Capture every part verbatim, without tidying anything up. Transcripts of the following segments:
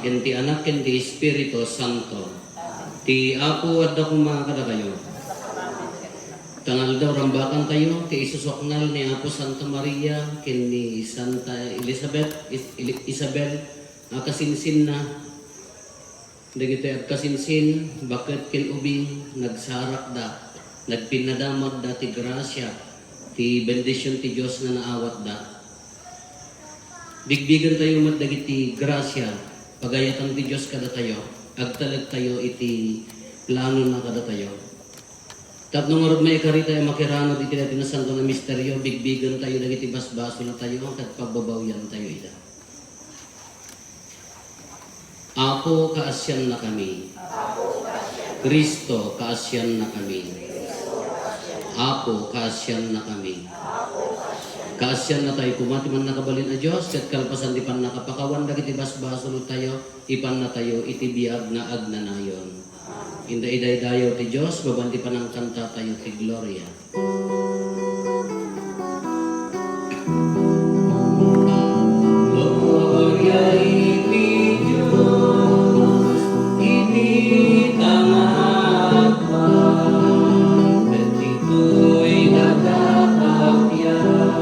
ken ti Anak, ken ti Espiritu Santo. Ti Apo adda koma kadakayo. Tangaldaw rambakantayo ti isusuknal ni Apo Santa Maria ken ni Santa Elizabeth, Is-, Eli-, Isabel a kasinsinna. Dagitoy agkasinsin, baket ken ubing, nagsarakda, nagpinnadamagda ti grasia, ti bendision ti Dios nga naawatda. Bigbigentayo met dagiti grasia, pagayatan ti Dios kadatayo, agtalektayo iti planona kadatayo. Tapno ngarud maikaritayo a makiranod iti daytoy nasanto a misterio, bigbigentayo dagiti basbasoltayo ket pagbabawiantayo ida. Apo, kaasiannakami. Cristo, kaasiannakami. Apo, kaasiannakami. Kaasiannatayo koma ti Mannakabalin a Dios, ket kalpasan ti pannakapakawan dagiti basbasoltayo, ipannatayo iti biag nga agnanayon. Inda idaydayaw ti Dios, babaen ti panangkantatayo ti gloria. Gloria iti Dios iti tangakpan, ket ditoy nagkakabiag.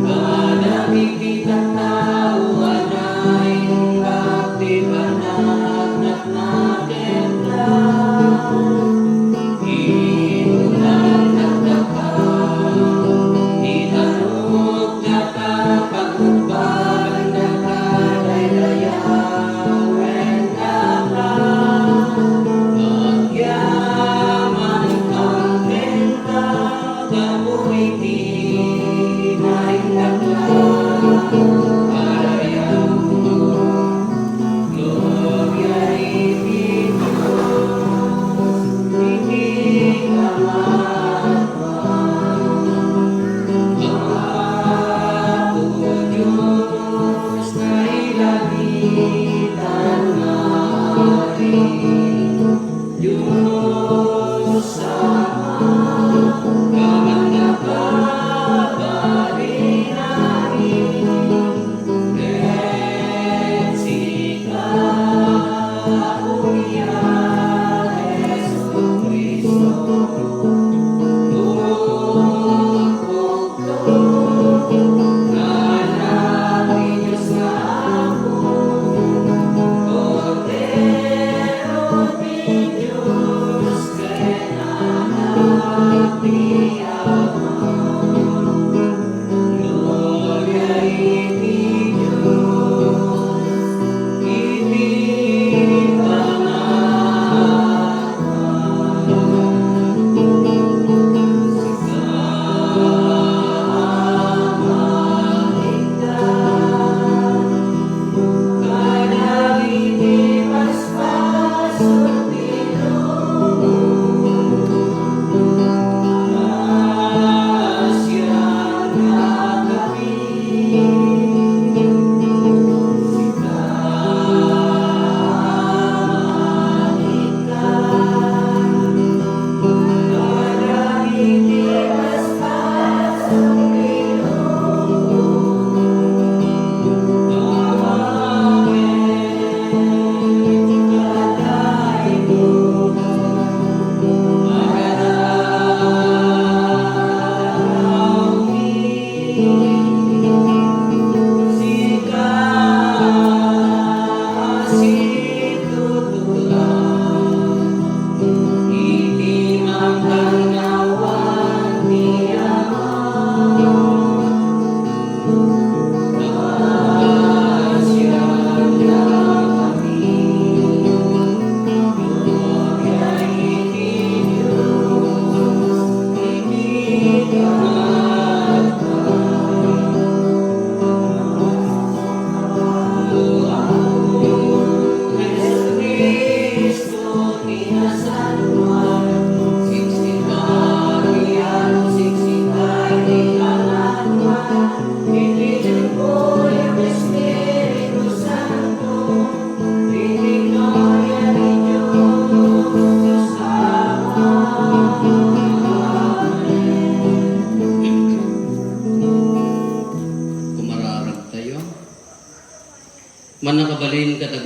Kadagiti tattao a naimbag ti panagna- Gloria iti Dios iti kangatoan. Apo Dios, nailangitan nga Ari. Dios Ama, nga mannakabalin amin, ket sika, Apo, a Jesu-Cristo, umpok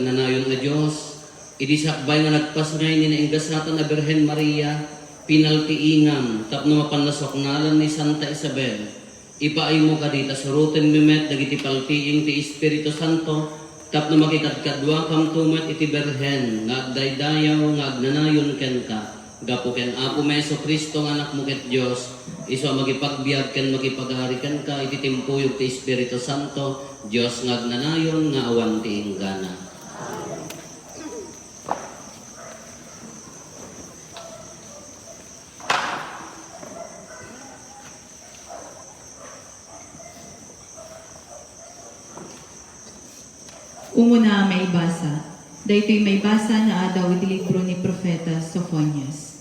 Nayon a Dios, idi sakbay nga nagpasngay ni nainggasatan a Birhen Maria, pinaltiingam tapno mapan nasuknalan ni Santa Isabel. Ipaaymo kadi ta surotenmi met dagiti paltiing ti Espiritu Santo tapno makikadkaduakamto met iti Birhen nga agdaydayaw nga agnanayon kenka. Gapu ken Apomi Jesu-Cristo nga Anakmo ket Dios, isu a makipagbiag ken makipagari kenka iti timpuyog ti Espiritu Santo, Dios nga agnanayon nga awan ti inggana. Umuna a maibasa. Daytoy maibasa nga adaw iti libro ni Profeta Sofonias.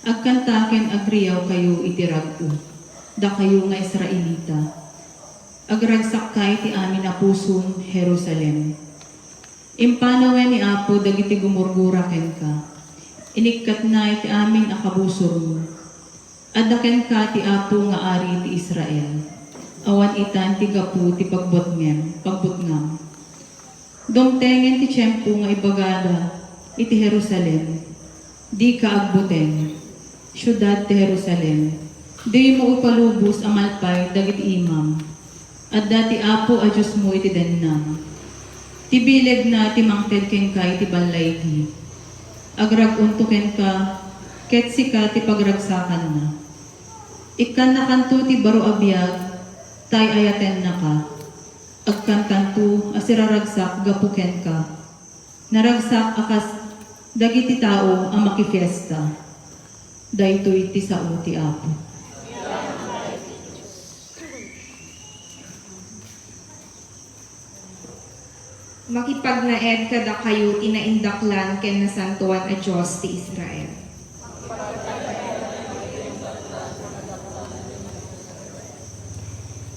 Agkanta ken agriawkayo iti rag-o, dakayo nga Israelita. Agragsakka iti amin a pusom, Jerusalem. Impanawen ni Apo dagiti gumurgura kenka. Inikkatna iti amin a kabusormo. Adda kenka ti Apo nga Ari ti Israel. Awan itan ti gapu ti pagbutngem, pagbutngam. Dumtengen ti tiempo nga ibagada iti Jerusalem, "Dika agbuteng, siudad ti Jerusalem, dimo ipalubos a malpay dagiti imam. Adda ti Apo a Diosmo iti dennam. Ti bilegna ti mangted kenka iti ballaydi. Agrag-onto kenka, ket sika ti pagragsakanna. Ikkannakanto ti baro a biag, ta ay-ayatennaka. Agkantanto a siraragsak gapu kenka. Naragsak a kas dagiti tao a makifiesta." Daytoy ti sao ti Apo. Makipagnaed kadakayo ti naindaklan ken nasantoan a Dios ti Israel.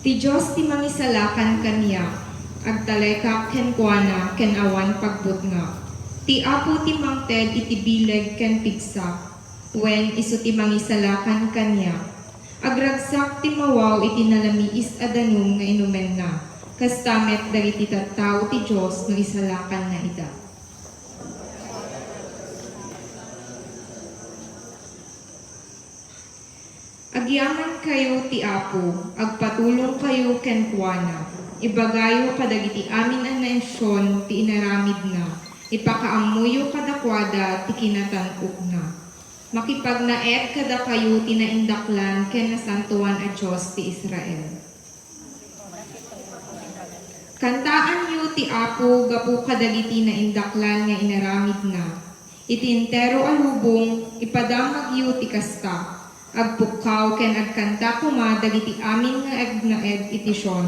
Ti Dios ti mangisalakan kaniak, agtalekak kenkuana ken awan pagbutngak. Ti Apo ti mangted iti bileg ken pigsak, wen isu ti mangisalakan kaniak. Agragsak ti mawaw iti nalamiis a danum nga inumenna, kasta met dagiti tattao ti Dios no isalakanna ida. Agyamankayo ti Apo, agpatulongkayo kenkuana. Ibagayo kadagiti amin a nasion ti inaramidna, ipakaammoyo kadakuada ti kinatan-okna. Makipagnaed kadakayo ti naindaklan ken nasantoan a Dios ti Israel. Kantaanyo ti Apo gapu kadagiti naindaklan nga inaramidna. Iti entero a lubong, ipadamagyo ti kasta. Agpukkaw ken agkanta koma dagiti amin nga agnaed iti Sion.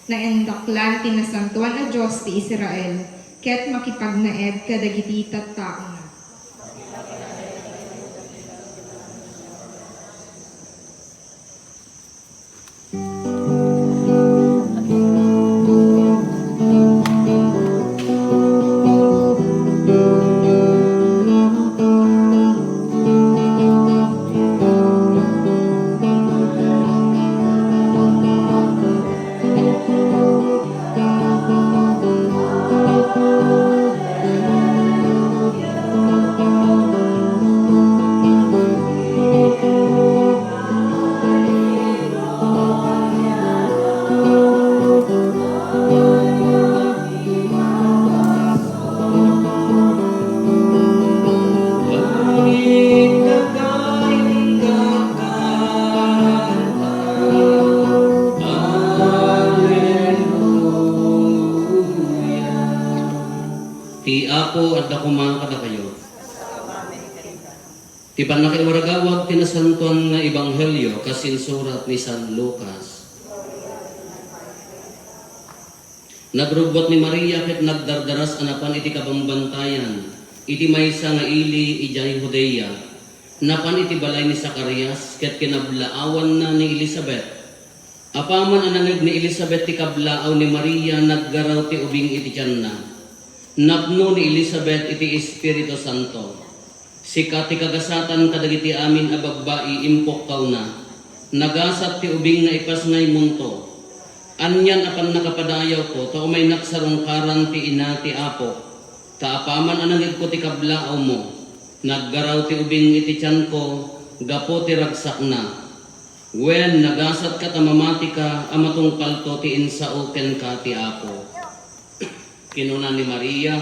Naindaklan ti Nasantoan a Dios ti Israel, ket makipagnaed kadagiti tattaona. Ti Apo adda koma kadakayo. Ti pannakaiwaragawag ti nasantoan nga ebanghelio kas insurat ni San Lucas. Nagrubbuat ni Maria ket nagdardaras a napan iti kabambantayan iti maysa nga ili idiay Judea. Napan iti balay ni Zacarias ket kinablaawanna ni Elisabet. Apaman a nangngeg ni Elisabet ti kablaaw ni Maria, naggaraw ti ubing iti tianna. Napno ni Elisabet iti Espiritu Santo. Sika ti kagasatan kadagiti amin a babbai, impukkawna. Nagasat ti ubing nga ipasngaymonto. Anian a pannakapadayawko, ta umaynak sarungkaran ti ina ti Apo. Ta apaman a nangigko ti kablaawmo, naggaraw ti ubing iti tianko gapu ti ragsakna. Wen, nagasatka ta mamatika a matungpalto ti insao kenka ti Apo. Kinuna ni Maria,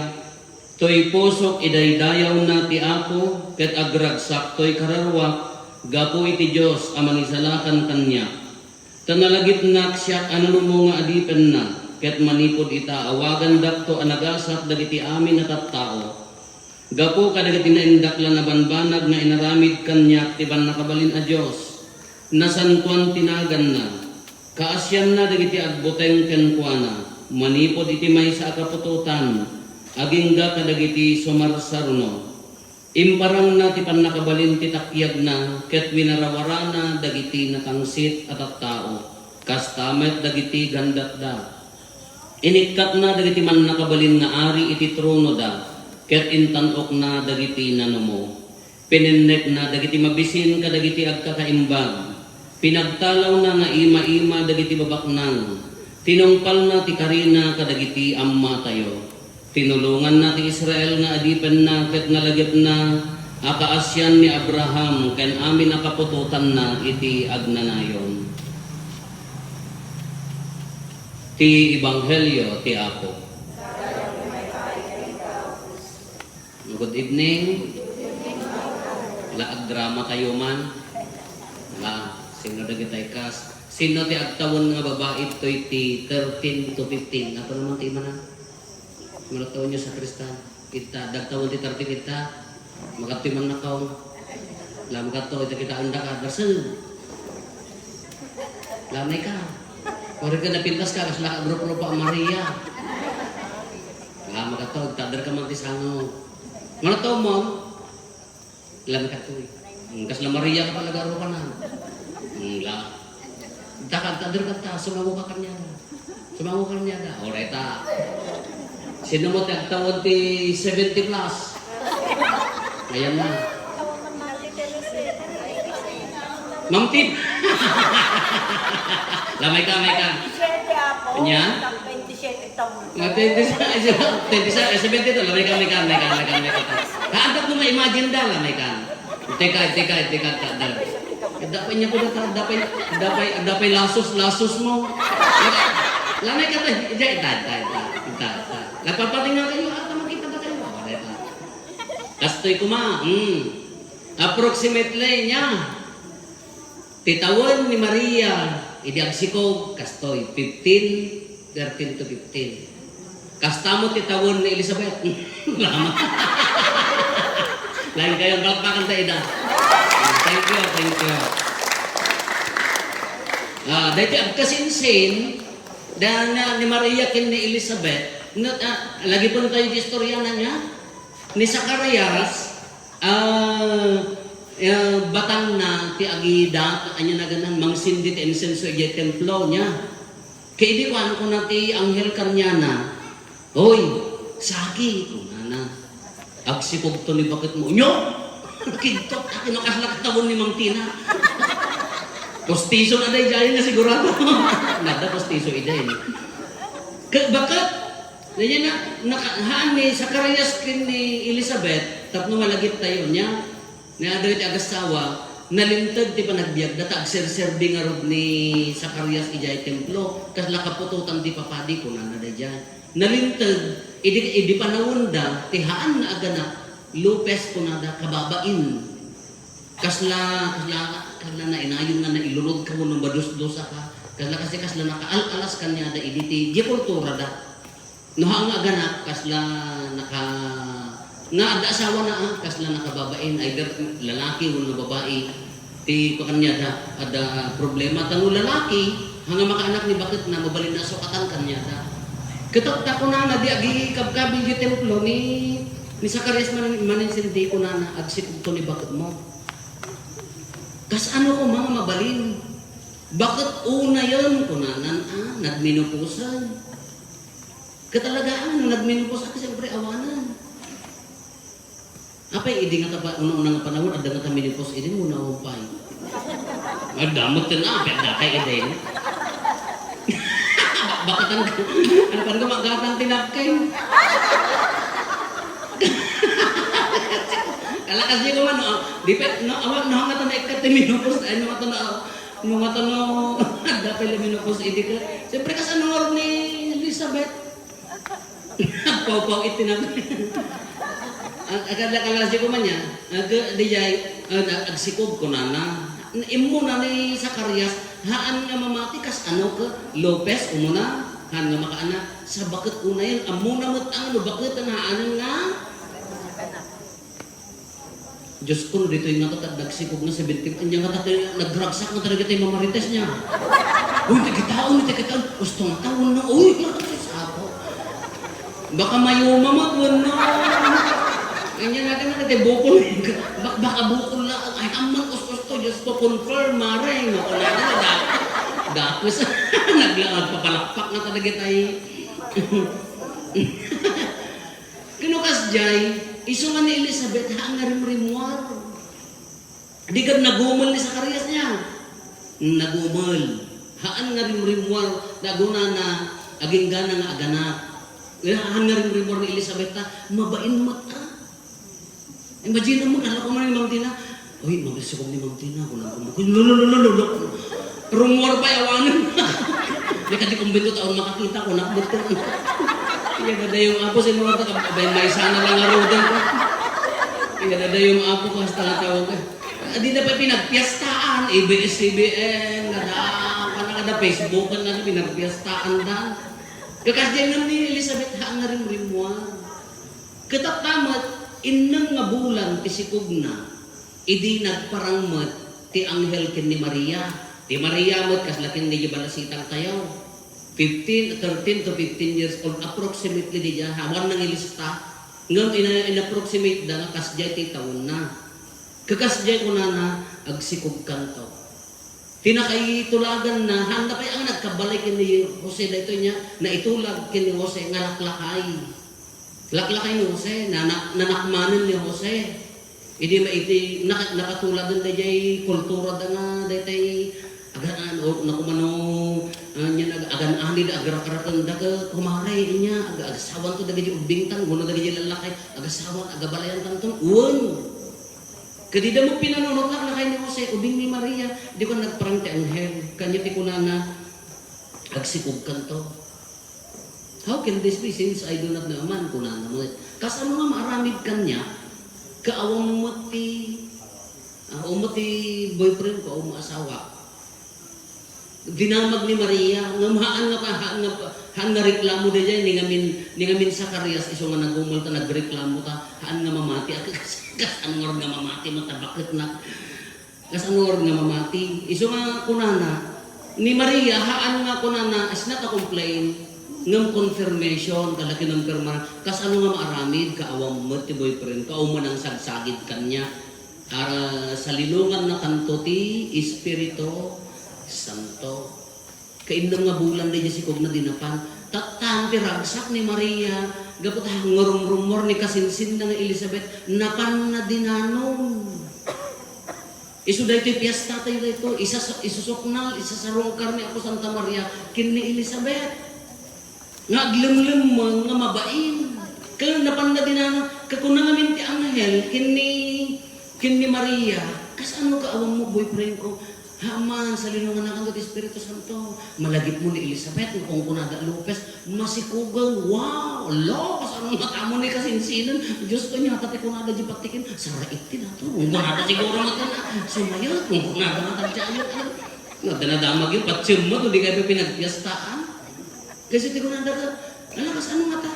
"Toy pusok idaydayawna ti Apo, ket agragsak toy kararua gapu iti Dios a Mangisalakan kaniak. Ta nalagipnak siak a nanumo nga adipenna, ket manipud ita, awagandakto a nagasat dagiti amin a tattao. Gapu kadagiti naindaklan a banbanag nga inaramid kaniak ti Pannakabalin a Dios, nasantoan ti naganna. Kaasianna dagiti agbuteng kenkuana manipud iti maysa a kaputotan, agingga kadagiti sumarsaruno. Imparangna ti pannakabalin ti takiagna ket winarawarana dagiti natangsit a tattao, kasta met dagiti gandatda. Inikkatna dagiti mannakabalin nga ari iti tronoda, ket intan-okna dagiti nanumo. Pinennekna dagiti mabisin kadagiti agkakaimbag. Pinagtalawna nga ima-ima dagiti babaknang. Tinungpalna ti karina kadagiti ammatayo. Tinulonganna ti Israel nga adipenna ket nalagipna a kaasian ni Abraham ken amin a kaputotanna iti agnanayon." Ti Ebanghelio ti Apo. Good evening. La, agdrama kayo man. La, sino dagitay kas? Sino ti agtawen nga babai toy ti thirteen to fifteen? Apo naman ti imana? Managtawen nyo sa Kristan. Ita, dagtawen ti thirteen ita. Makadtoy man nakaw. La, makadto, ita kita anda ka. Darsel. Lanay ka. Ori ka napintas ka, kas la ka grupo pa Maria. La, makadto, agtadar ka man ti sango. Managtawen mo? Lamikattoy. Mm, kasla Maria ka pala, garo ka na. Mm, la. Dakanta, derkanta, sumango ka kaniada. Sumango ka kaniada. O, reta. Sino mo ti agtawen ti seventy plus? Ayan na. Ma'am Tin. Lamay ka, may ka. Twenty-seven, apo. Anya? Twenty-seven taon. Nga twenty-seven, twenty-seven, seventy to, lamay ka, may ka, may ka, may ka, may ka. Kaantat mo ma-imagine da, lamay ka. Teka, teka, teka, ta, da. Dapat niya po, da, dapat, dapat, dapat lasos, lasos mo. Lamay ka, ta, ita, ita, ita, ita, ita. Nagpapatingin kayo, ah, tama kita ba kayo? Ah, wala ita. Kastoy kuma, hmm. Approximately niya. Ti tawen ni Maria idi agsikog, kastoy, fifteen, thirteen to fifteen. Kasta mo ti tawen ni Elizabeth. Lain kayo, palakpakan ta ida. Thank you, thank you. Ah, dahil agkasinsin, dahil na ni Maria ken ni Elizabeth, na, ah, lagi pun tayo di istorya na niya, ni Zacarias, Ah, ah, batangna ti agida, ania naganan, mangsindi ti insenso idiay templo niya. Ket idi kuan, kuna ti anghel kaniana, "Hoy, saki," kunana, "agsikogto ni baketmo." Nyo? Kidto, akin no kasla tawen ni Ma'am Tina. Postiso na daydiay nga sigurado. Nada postiso iday. Ket baket, Nia na, naka-, haan ni Zacarias ken ni Elizabeth, tapno malagip tayo, nia, nia dagiti agassawa, nalinteg ti panagbiagda, ta agserserbi ngarud ni Zacarias idiay templo, kasla kaputotan ti papadi, kunana daydiay. Nalinteg, idi, idi panawenda, ti haanna a ganak, lupes, kunada, kababain. Kasla, kasla, kasla nainayon nga nailurod ka wenno madusdusa ka. Kasla kasi, kasla nakaal-alas kaniada idi ti, di kulturada. No, haan nga aganak, kasla naka-, nga adda asawana, ah, kasla nakababain, either lalaki wenno babai, ti pakaniada, adda problema. Ta no lalaki, haan nga makaanak ni baketna, mabalinna a sukatan kaniada. Ket ta kunana, di agikabkabil di templo ni, ni Zacarias man-, maninsinti, kunana, "Agsikogto ni baketmo." Kasano koma nga mabalin? Baket unayen, kunanan, ah, nagmenopausean. Katalagaan, nagmenopause, ah, siyempre, awanan. Apay, idi nga tapa-, una-una nga panahon, adda nga ta menopause, idi mo naupay. Adda mo, tin-, ah, apay, adda kay idi. Bakatan ko, ano pa nga magatang tinapkin? Ala, kasdiay koma, no, di pa, no, awan, no, nga to naikkat ti menopause, ay, no, nga to, no, no, nga to, no, adda pay la menopause, idi ka, siyempre, kasano nga ni Elizabeth? Nagpawpaw iti na. Ag-, agad la, kalasdiay koma niya, ag-, di jay, ah, na-, agsikog, kunana. Immuna ni Zacarias, haan nga mamati, kasano ka, Lopez, umuna, haan nga makaanak, sa baket unayen, ammona met ang, no, baket nga haanen nga, Diyos ko, no ditoy nga ket nagsikog nga seventy, anya nga datoy, nagragsak nga talaga tay mamarites niya. Uy, ti kitaon, ti kitaon. Gusto nga taon na, uy, nga apo. Baka mayuma met wenno. Anya nga, nga, nga, bukol. Bak-, baka bukol na. Ay, amman, us-us to, Diyos ko, confirm, mare. Nga, wala na, na, dakes. Nagla-, nagpapalakpak nga talaga tay. Kano kasdiay, isu nga ni Elizabeth, haan nga rimrimmuar. Di ket nagumel ni Zacarias niya. Nagumel. Haan nga rimrimmuar, ta kunana, aginggana nga aganak. Haan nga rimrimmuar ni Elizabeth ta, mabain met a. Imagine mo, kala ko man ni Ma'am Tina. Uy, mabalsukog ni Ma'am Tina, kulang ko, lolo, lolo, lolo. Rumor pay awanen. Di kadi kumbento taon makakita ko, nakbet ko. Iya, dadayong apo, sino nga ta, abay, may sana lang nga rodan ko. Iya, dadayong apo ko, hasta nga tawag ka. Adi na pa pinagpiestaan, A B S C B N, nada, kada Facebook, na pinagpiestaan dan. Kakas diyan nga ni Elizabeth, ha, nga rimrimmuar. Ket apta met, innem nga bulan ti sikogna, idi nagparang met ti anghel ken ni Maria. Ti Maria met, kasla ken ni balasitang tayo. Fifteen, thirteen to fifteen years old, approximately, di dia, awan nangilista. Ngem ina-, in-approximate da nga kasdiay ti taonna. Kakasdiay kunana, agsikogkanto. Ti nakaitulaganna, haanda pay a nagkabalay ken ni Jose daytoy nia, naitulag ken ni Jose nga laklakay. Laklakay ni Jose, nana-, nanakmanen ni Jose. Idi ma-, iti naka-, nakatulagan daydiay kultura da nga daytay aga-, ano, nakumano, ah, nia nag-, agan-anid, agrakrakenda ket kumare, inia, ag-, agasawanto dagiti ubbingtan, wenno dagiti lallakay, agasawan, agabalayantanton, wen. Ket ida met pinanunotna, lakay ni Jose, ubing ni Maria, dika nagparang ti anghel, kaniak ti kunana, "Agsikogkanto." "How can this be, since I do not know a man?" kunana met. Kasano nga maaramid kaniak, ket awan met ti, ah, awan met ti boyfriend ko, awan met asawa. Dinamag ni Maria, ngem haan nga, haan nga, haan nga reklamo daydiay, ni ngamin, ni ngamin Zacarias, isu nga nagumel ta nagreklamo ta, haan nga mamati, a, kas-, kasano nga mamati, matabaketna. Kasano nga mamati. Isu nga kunana, ni Maria, haan nga kunana, is not a complaint, ngem confirmation, kada kinumpirma, kasano nga maaramid, kaawan met ti boyfriend, kaawan man ang sagsagid kaniak. Ara, salinongannakanto ti Espiritu Santo. Kainnem nga bulan daydiay sikogna di napan. Tattan ti ragsak ni Maria, gapu ta ngarumrumor ni kasinsinna nga Elizabeth, napanna dinanon. Isu daytoy piesta tayo daytoy, isa-, isusuknal, isasarungkar ni Apo Santa Maria ken ni Elizabeth. Nga aglemlemmeng nga mabain. Ket napanna dinano, ket kuna ngamin ti anghel ken ni, ken ni Maria, "Kasano nga awan mo boyfriend ko?" "Haan man, salinongannakanto ti Espiritu Santo. Malagipmo ni Elizabeth, nga kunkunada Lopez, masikogen." Wow! Ala, kasano nga tamo ni kasinsinan? Diyos ko, nia ta ti kunada di patiken, "Saraik ti dato." Kunkunada siguro met na, "Sumayot." Kunkunada nga tadya ayot. Nadana-damag yun, patsem mo, to di kayo pinagpiestaan. Kasi ti kunada ka, "Ala, kasano nga ta?"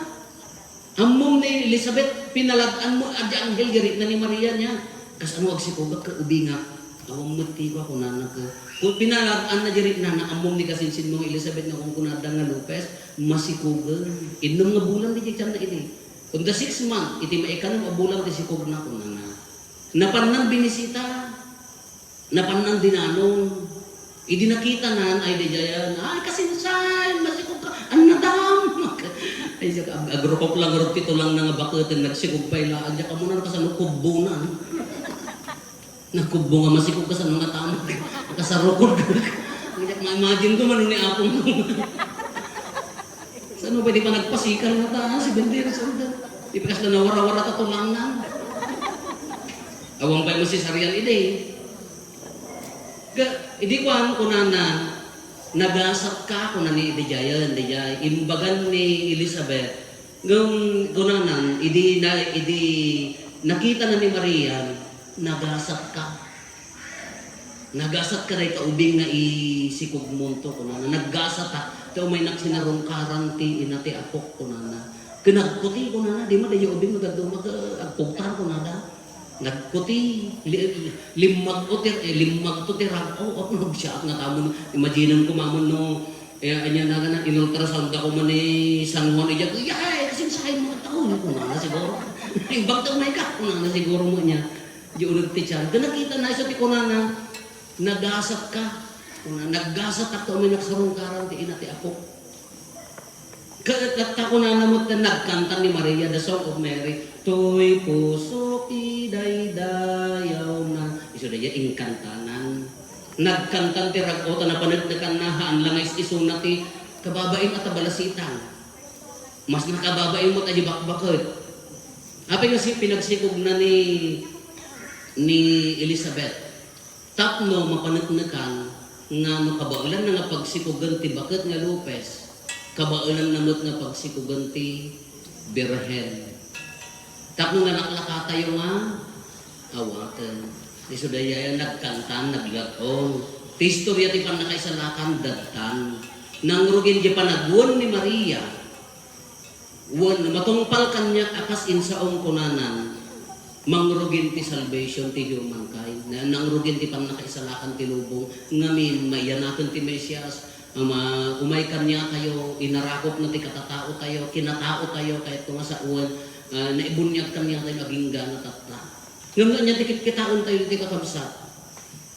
Ammom ni Elizabeth, pinalad-an mo, adi anghel, di rikna ni Maria nia. "Kasano agsikogak ket ubingak? Awan met ti kua," kunana ket. Kung pinalad-an na di riknana, ammom ni kasinsin mo nga Elizabeth nga kunkunada nga Lopez, masikogen. Innem nga bulan di tianna idi. Kung the sixth month, iti maikanem a bulan ti sikogna, kunana. Napannan binisita. Napannan dinanon. Idi nakitanan, ay, daydiayan, "Ay, kasinsan, masikog ka, annadam." Ay, siak, ag-, agrukok lang, rugti tulang na nga baketen, nagsikog pay la, anya ka muna, nakasano, kubbo na. Nagkubbo nga masikog, kasano nga tamo, nakasarukod. Anya, ma-imagine ko, mano ni apong ko. Saan mo pwede pa nagpasikal nga ta, si Bendero Soldan? Ipikas na nawara-wara ta tulang na. Awan pay masisarian idi. Ga, idi kuan, kunana, "Nagasatka," kunana idi jayen, idi jay. Imbagan ni Elizabeth. Ngem kunana, idi na, idi nakitana ni Maria, "Nagasatka." Nagasatka dayta ubing nga isikogmonto, kunana. Naggasatak, ta umaynak sinarungkaran ti ina ti apok, kunana. Ket nagkuti, kunana, di man dayta ubing nga dadduma, agpugtar, kunana. Nagkuti, li-, limmagto ti, eh, limmagto ti rag-o. Apo, nagsiak nga tamon. Imagine-ko mamon no, eh, ania na, na, in-ultrasound ako man ni San Juan, ijak, "Yay! Kasinsaay mo, tao," kunana siguro. "Imbag ta umay ka," kunana siguro mo niya. Di uneg ti tiyan. Ket nakitana, isu ti kunana, "Nagasatka." Kuna, "Naggasatak ta umaynak sarungkaran ti ina ti apok." Ket, ket ta kunana met nga nagkanta ni Maria, the Song of Mary, "Toy pusok idaydayawna." Isu dayta inkantanan. Nagkantan ti rag-o ta napaneknekanna, haan la nga is-isuna ti kababain a tabalasitan. Mas nakababain met a di bakbaket. Apay nga si-, pinagsikogna ni, ni Elizabeth. Tapno mapaneknekan nga no kabaelanna nga pagsikogen ti baket nga lupes, kabaelanna met nga pagsikogen ti Birhen. Tapno nalaklakatayo nga awaten. Isu dayta nagkantan, nagrag-o. Ti istorya ti pannakaisalakan, dattan. Nangrugin di panaguen ni Maria. Wen, matungpal kaniak a kas insaom kunanan, mangrugin ti salvation ti humankind. Na-, nangrugin ti pannakaisalakan ti lubong. Ngamin, maiyanaten ti Mesias, ama, umay kaniatayo, inarakopna ti katataotayo, kinataotayo, kayatko nga sawen, ah, naibuniag kaniatayo, agingga tatta. Ngem no ania ti kitkitaentayo iti kakabsat?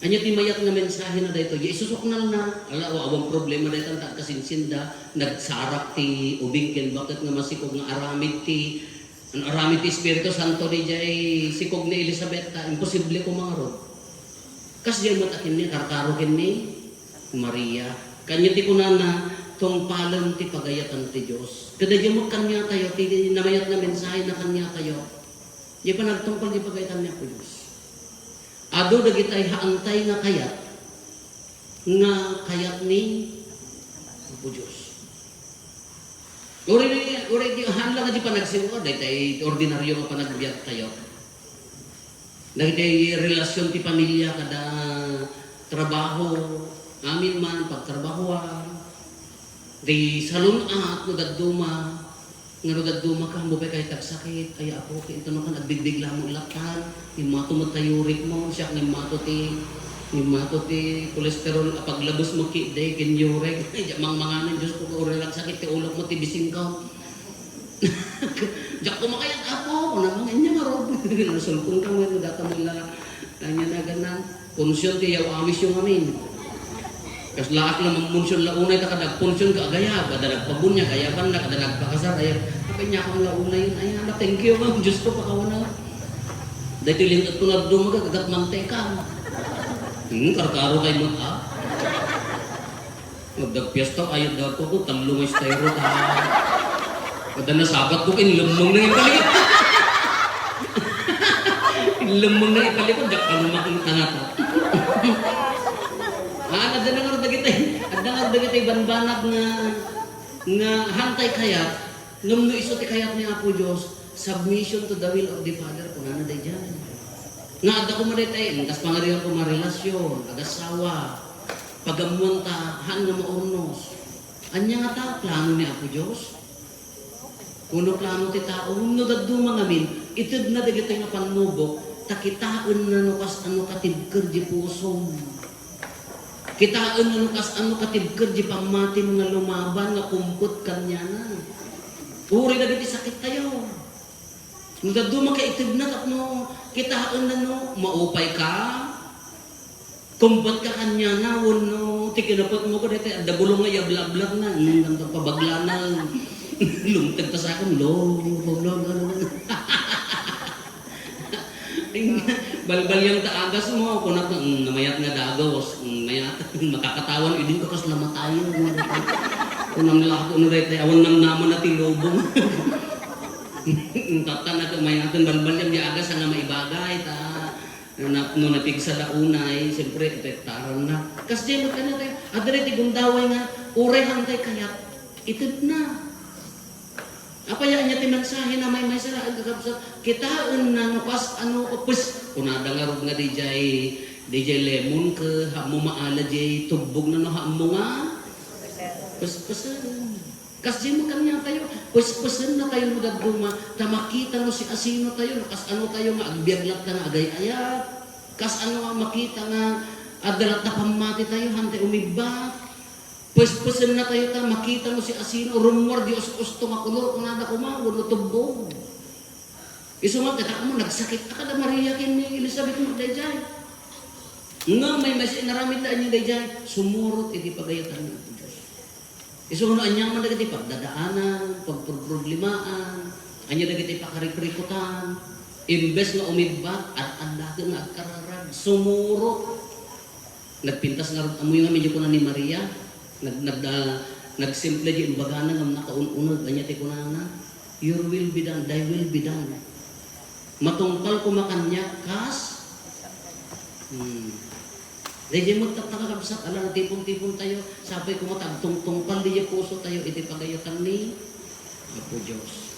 Ania ti mayat nga mensahena daytoy? Ya isusuknalna, ala, wa-, awan problema daytan ta agkasinsinda, nagsarak ti ubing ken baket nga masikog nga aramid ti, ano, aramid ti Espiritu Santo diay sikog ni Elisabet, ta imposible koma ngarud. Kasdiay met a ken ni, karkaro ken ni Maria. Kaniak ti kunana, tungpalen ti pagayatan ti Dios. Kadaydiay met kaniatayo, ti namayat nga mensahena kaniatayo. Diay panagtungpal ti pagayatan ni Apo Dios. Adu dagitay haantay nga kayat, nga kayat ni Apo Dios. Uray, uray, di, haan lang di panagsiruar, daytay ordinaryo nga panagbiagtayo. Dagitay relasyon ti pamilya kada trabaho, amin man, pagtrabahoan, di salun-at, no dadduma, Nga no dadduma ka, ammo pay kayat agsakit, ay, Apo, ket inton kan agbigbigla mo ilattan, immato met ta uric mo, siak nga immato ti, immato ti cholesterol a paglabes mo ketdi ken uric. Ay, diak mangmanganen, Dios ko, uray agsakit ti ulok mo, ti bisingko. Diak ko makayat, Apo, kuna nga, ania ngarud. Nasulpong ka mo, data mo la, ania na ganan. Punsion ti yaw amis yo ngamin. Kaslaak la mammunsion la unay ta kada agpunsion ka agayab, adda nagpabuniag, ayabanna, kada nagpakasar, ayab. Apay niya kam la unay yun? Ay, ala, thank you, ma'am. Diyos ko, pakawana. Daytoy linteg ko nga dumaga, kagat mantekam. Hmm, karkaro kay met, ah. Magdagpiesta, ayat da ko, tallo nga estero, ta. Kada nasabat ko, inlemmeng na ipalikod. Inlemmeng na ipalikod, diak kano makita nga ta. Ah, adda na nga dagiti, adda nga dagiti banbanag nga, nga hantay kayat, ngem no isu ti kayat ni Apo Dios, submission to the will of the Father, kunana daydiay. Nga adda koma daytay, kas pangarigan koma relasyon, agassawa, pagammuan ta, haan nga maurnos. Ania ngata plano ni Apo Dios? Wenno plano ti tao? No dadduma ngamin, itedna dagitoy nga pannubok, ta kitaenna no kasano katibker di pusom. Kitaenna no kasano katibker di pammatim nga lumaban nga kumpet kaniana. Uray dagiti sakittayo. No dadduma ket itedna tapno kitaenna no maupay ka, Kumpet ka kaniana wenno ti kinapatmo kadaytoy adda bulong nga iablablakna, hmm, nagpabaglana. Lumteg ta sakan, lo, lo, lo, lo, lo. Balbaliang ta agasmo, kunat, hmm, namayat nga dagos, hmm, mayat, makakatawan, idin ko kasla matayen, kunam lako no daytoy, awan namnama na ti lubong. Tatta na mayaten balbaliang di agas nga maibagay, ta No na-, no napigsa la unay, siyempre, apektaranna. Kasdiay met kaniatayo, adda daytoy gundaway nga, uray haantay kayat, itedna. Apay ania ti mensahena maymaysa laeng, kakabsat? Kitaenna no kasano, pes, kunada ngarud nga diay, diay lemon ket haammo maala diay tubbogna no haammo nga pespesen. Kasdiay met kaniatayo, pespesennatayo no dadduma, ta makita no siasinotayo, no kasanotayo nga agbiag latta nga agay-ayat. Kasano nga makita nga adda latta pammatitayo, haantay umibbat. Pespesennatayo ta makita no siasino, rummuar diay us-usto nga kolor, kunada koma, wenno tubbog. Isu nga, kitaem, nagsakit a kada Maria ken ni Elizabeth met daydiay. Ngem maymaysa inaramidda ania daydiay, sumurot iti pagayatanna ti Dios. Isu nga no aniaman dagiti pagdadaanan, pagproproblemaen, ania dagiti pakarikrikutan, imbes nga umibbat, ad-addaken nga agkararag, sumurot. Nagpintas ngarud, ammoyo ngamin diay kuna ni Maria, nag-, nag-, ah, nagsimple diay imbagana ngem nakaun-uneg. Ania ti kunana? "Your will be done, thy will be done." Matungpal koma kaniak kas, hmm. Daydiay met tatta, kakabsat, ala, natipon-tipontayo, sapay koma ta agtungtungpal diay pusotayo iti pagayatan ni Apo Dios.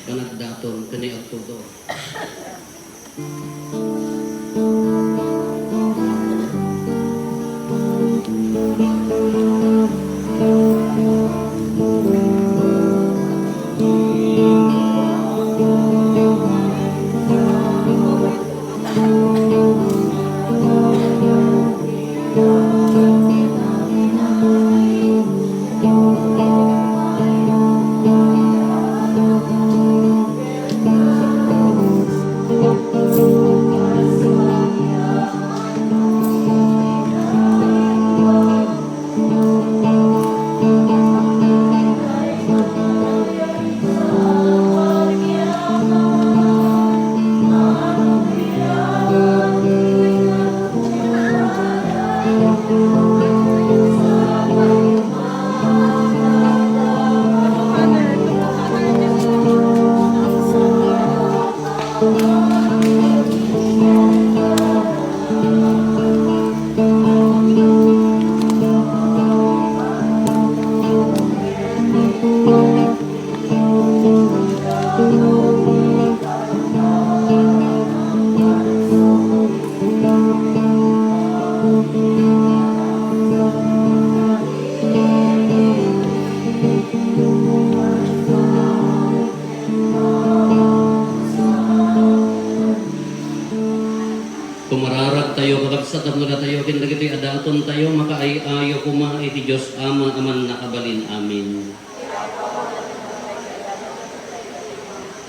Panagdaton ken ni agtudo. Tumararagtayo, kakabsat, tapno datayo ken dagitoy a datontayo makaay-ayo koma iti Dios Ama a Mannakabalin. Amen.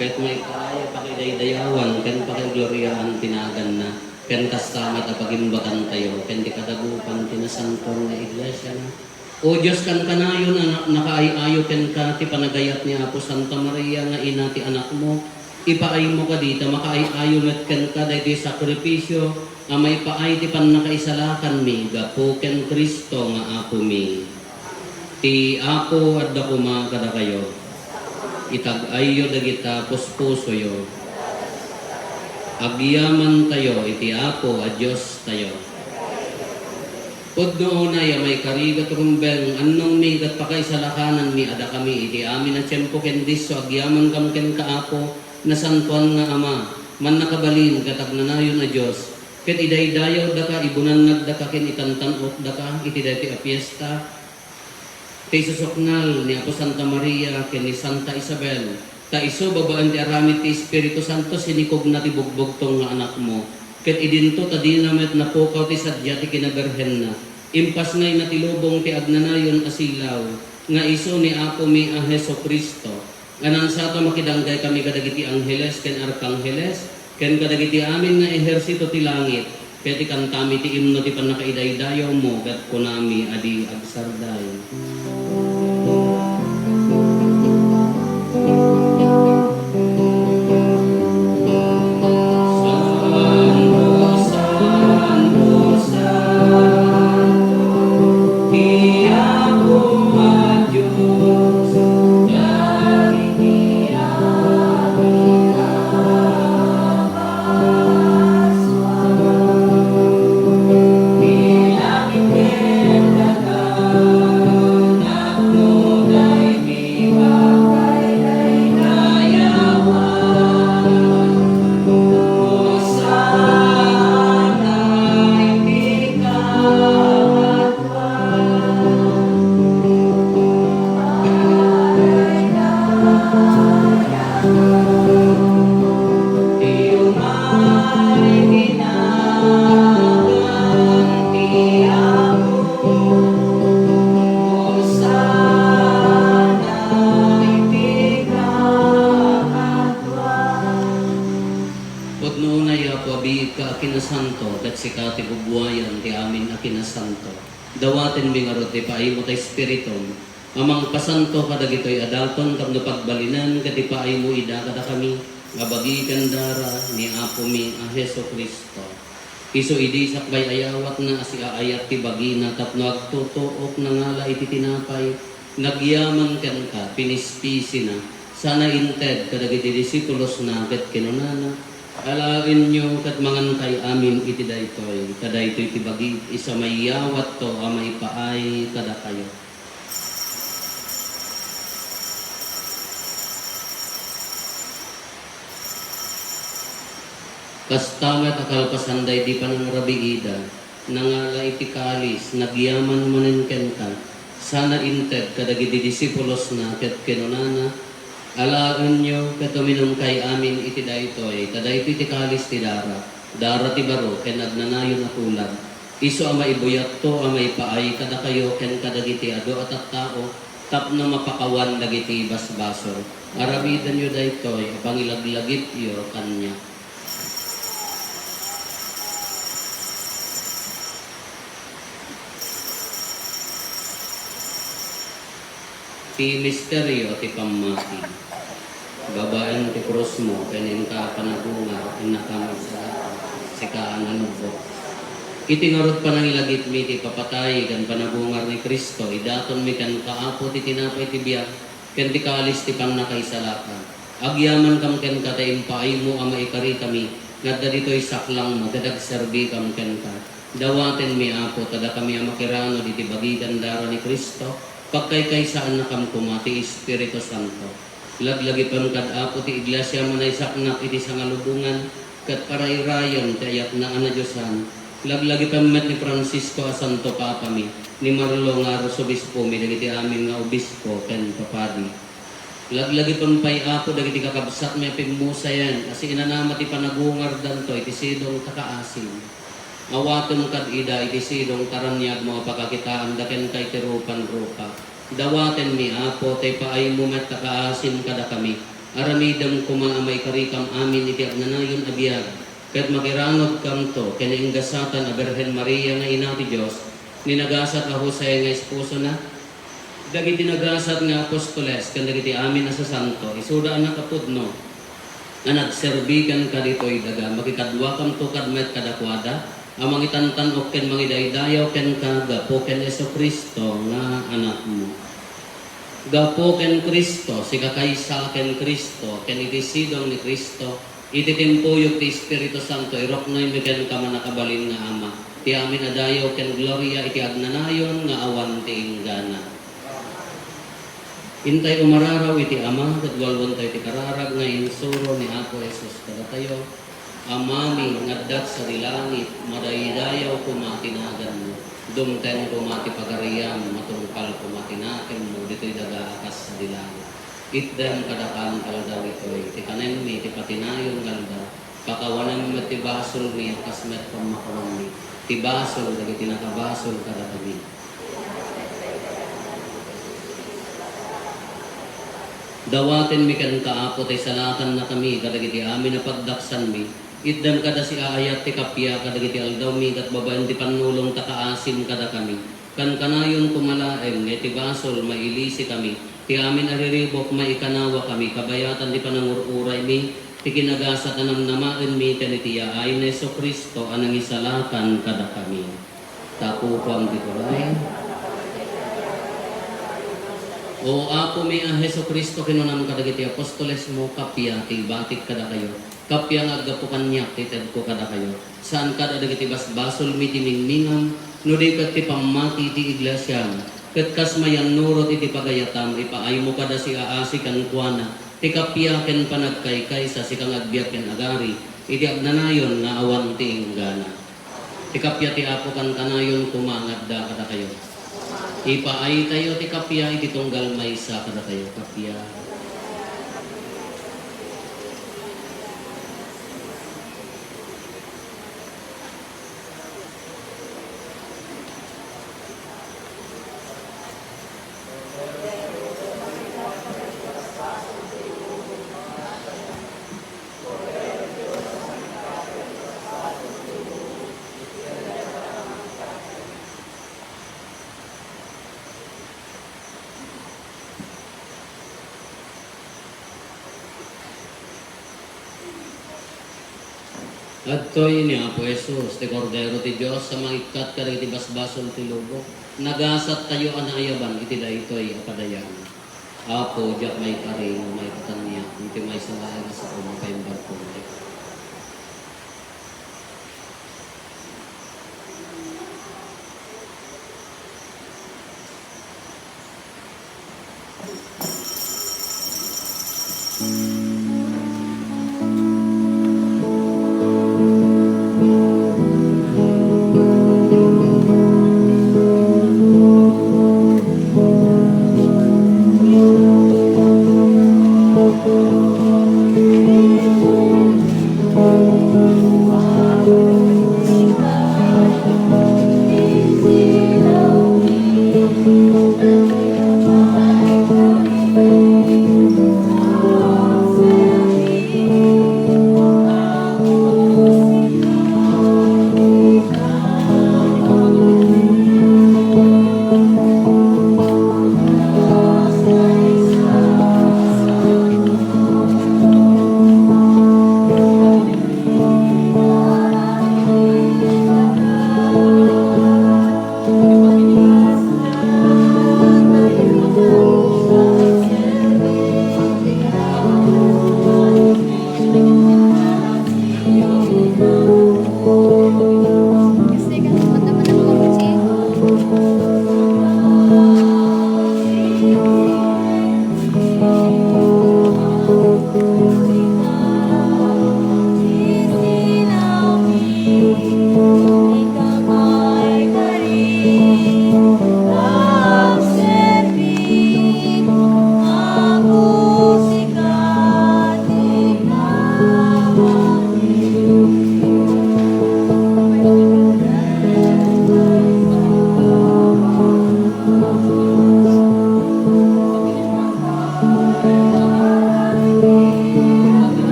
Ket maikay a pakidaydayawan ken pakigloriaan ti naganna, ken kasta met a pagimbagantayo ken ti kadagupan ti nasanton nga iglesiana. O Dios, kankanayon a na-, nakaay-ayo kenka ti panagayat ni Apo Santa Maria nga ina ti Anakmo, ipaaymo kadi ta makaay-ayo met kenka daytoy sakripisio a maipaay ti pannakaisalakanmi gapu ken Cristo nga Apomi. Ti Apo adda koma kadakayo. Itag-ayyo dagita puspusoyo. Agyamantayo iti Apo a Diostayo. Pudno unay a maikari ket rumbeng, annongmi ket pakaisalakananmi a dakami iti amin a tiempo ken disso agyamankam kenka, Apo, nasantoan nga Ama, mannakabalin ket agnanayon a Dios, ket idaydayawdaka, ibunannagdaka ken itantan-okdaka iti daytoy a fiesta, ti isusuknal ni Apo Santa Maria ken ni Santa Isabel, ta isu babaen ti aramid ti Espiritu Santo sinikogna ti bugbugtong nga anakmo, ket idinto ta dina met napukaw ti sadia ti kinabirhenna. Impasngayna ti lubong ti agnanayon a silaw, nga isu ni Apomi a Jesu-Cristo. Nga nansata makidanggay kami kadagiti angheles ken arkangheles, ken kadagiti amin nga ehersito ti langit, ket ikantami ti imno ti pannakaidaydayawmo, ket kunami a di agsarday. Santo, Santo, Santo, ti Apo a Dios, dagiti amin a Santo, ket sika ti bubuayan ti amin a kinasanto. Dawatenmi ngarud ti paaymo ta Espiritum, a mangpasanto kadagitoy a daton tapno pagbalinen ket ti paaymo ida kadakami, a bagi ken dara ni Apomi a Jesu-Cristo. Isu idi sakbay ayawatna a siaayat ti bagina tapno agtutuok nangala iti tinapay, nagyaman kenka, pinispisina, sana inted kadagiti disipulosna ket kinunana, Alaenyo ket mangankay amin iti daytoy, ta daytoy ti bagik, isu a mayawatto a maipaay kadakayo. Kasta met a kalpasan daydi panangrabiida, nangala iti kalis, nagyaman manen kenka, sana inted kadagiti disipulosna ket kinunana, Alaenyo ket uminumkay amin iti daytoy, ta daytoy ti kalis ti dara, dara ti baro ken agnanayon a tulag. Isu a maibuyatto a maipaay kadakayo ken kadagiti adu a tattao tapno mapakawan dagiti basbasol. Aramidenyo daytoy a pangilaglagipyo kaniak. Ti misterio ti pammati. Babaen ti krusmo ken inka a panagungar, innakami a salaka, sika a nanubbot. Iti ngarud panangilagipmi ti ipapatay ken panagungar ni Cristo, idatonmi kenka, Apo, ti tinapay ti biag ken ti kalis ti pannakaisalakan. Agyamankam kenka ta impaaymo a maikarikami nga adda ditoy saklangmo ket agserbikam kenka. Dawatenmi, Apo, ta dakami a makiranod iti bagi ken dara ni Cristo, pagkaykaysaannakam koma ti Espiritu Santo. Laglagipem kad, Apo, ti Iglesiam a naisaknak iti sangalubongan, ket parayrayem ti ayatna a nadiosan. Laglagipem met ni Francisco a Santo Papami, ni Marlo nga Arsobispomi, dagiti amin nga obispo ken papadi. Laglagipem pay, Apo, dagiti kakabsatmi a pimmusayen a siinanama ti panagungardanto iti sidong ta kaasim. Awatem kad ida iti sidong ta raniagmo a pakakitaanda kenka iti rupan-rupa. Dawatenmi, Apo, ta ipaaymo met ta kaasim kadakami. Aramidem koma a maikarikam amin iti agnanayon a biag, ket makiranodkamto ken ni Ingasatan a Birhen Maria nga Ina ti Dios, ni nagasat a Jose nga esposona, dagiti nagasat nga apostoles ken dagiti amin a sasanto, isuda a nakapudno a nagserbi kenka ditoy daga. Makikaduakamto kad met kadakuada a mangitantan-ok ken mangidaydayaw kenka gapu ken Jesu-Cristo nga Anakmo. Gapu ken Cristo, sikakaysa ken Cristo, ken iti sidong ni Cristo, iti timpuyog ti Espiritu Santo, iruknoymi kenka, Mannakabalin nga Ama, ti amin a dayaw ken gloria iti agnanayon nga awan ti inggana. Intay umararaw iti Ama, ket walwalentayo ti kararag nga insuro ni Apo Jesus kadatayo, Amami nga addak sadi langit, madaydayaw koma ti naganmo. Dumteng koma ti pagariam, matungpal koma ti nakemmo ditoy daga a kas sadi langit. Itdem kadakami aldaw ditoy ti kanenmi iti patinayon nga aldaw. Pakawanem met ti basolmi a kas met pammakawanmi ti basol dagiti nakabasol kadakami. Dawatenmi kenka, Apo, ta isalakannakami kadagiti amin a pagdaksanmi. Itdem kada siaayat ti kappia kadagiti aldawmi ket babaen ti pannulong ta kaasim kadakami. Kankanayon koma laeng nga iti basol, mailisikami. Ti amin a riribuk, maikanawakami kabayatan ti panangur-uraymi, ti kinagasat a namnamaenmi ken iti yaay ni Jesu-Cristo a nangisalakan kadakami. Tapupuan ti turay. O Apomi a Jesu-Cristo, kinunam kadagiti apostolesmo, kappia ti ibatik kadakayo, kappia nga aggapu kaniak ti itedko kadakayo. Saan kad a dagiti basbasolmi ti mingmingam, no di ket ti pammati ti iglesiam. Ket kas mayannurot iti pagayatam, ipaaymo kada siaasi kenkuana ti kappia ken panagkaykaysa, sika nga agbiag ken agari iti agnanayon nga awan ti inggana. Ti kappia ti Apo kankanayon koma nga adda kadakayo. Ipaaytayo ti kappia iti tunggal maysa kadakayo. Kappia. Adtoy ni Apo Jesus, ti Kordero ti Dios a mangikkat kadagiti basbasol ti lubong. Nagasattayo a naayaban iti daytoy a padayaw. Apo, diak maikari no maikataniak iti maysa laeng a sao nga paimbagko.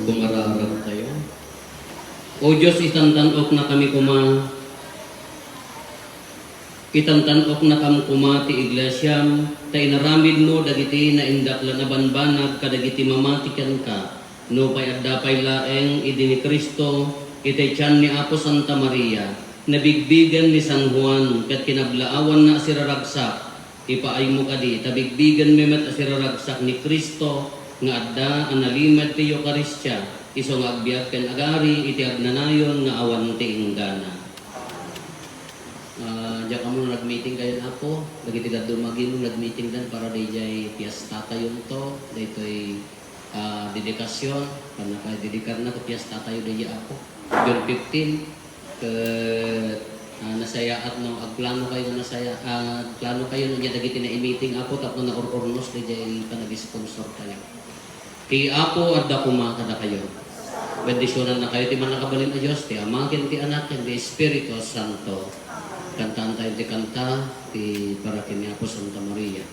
Kumararag tayo. O Dios, itantan-oknakami koma, itantan-oknakam koma ti iglesiam, ta inaramidmo dagiti naindaklan a banbanag kadagiti mamati kenka. Nupay adda pay laeng idi ni Cristo, iti tian ni Apo Santa Maria, nabigbigen ni San Juan, ket kinablaawanna a siraragsak, ipaaymo kadi ta bigbigenmi met a siraragsak ni Cristo nga adda a nalimed ti Eukaristia, isu nga agbiag ken agari iti agnanayon nga awan ti inggana. Ah, diak ammo no nagmeeting kayon, Apo, dagiti dadduma agino nagmeetingdan para daydiay piestatayon to, daytoy, ah, dedikasion, pannakadedikarna ti piestatayo daydiay, Apo. June fifteen, ket, ah, nasayaat no agplano kayo nga nasaya-, ah, agplano kayo no ania dagiti naimeeting, Apo, tapno naur-urnos daydiay panag-sponsor tayo. Ti Apo adda koma kadakayo. Bendisionannakayo ti Mannakabalin a Dios, ti Ama, ken ti Anak, ken ti Espiritu Santo. Kantaantayo ti kanta ti para ken ni Apo Santa Maria.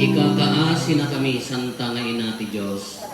Ikakaasinakami, Santa nga Ina ti Dios.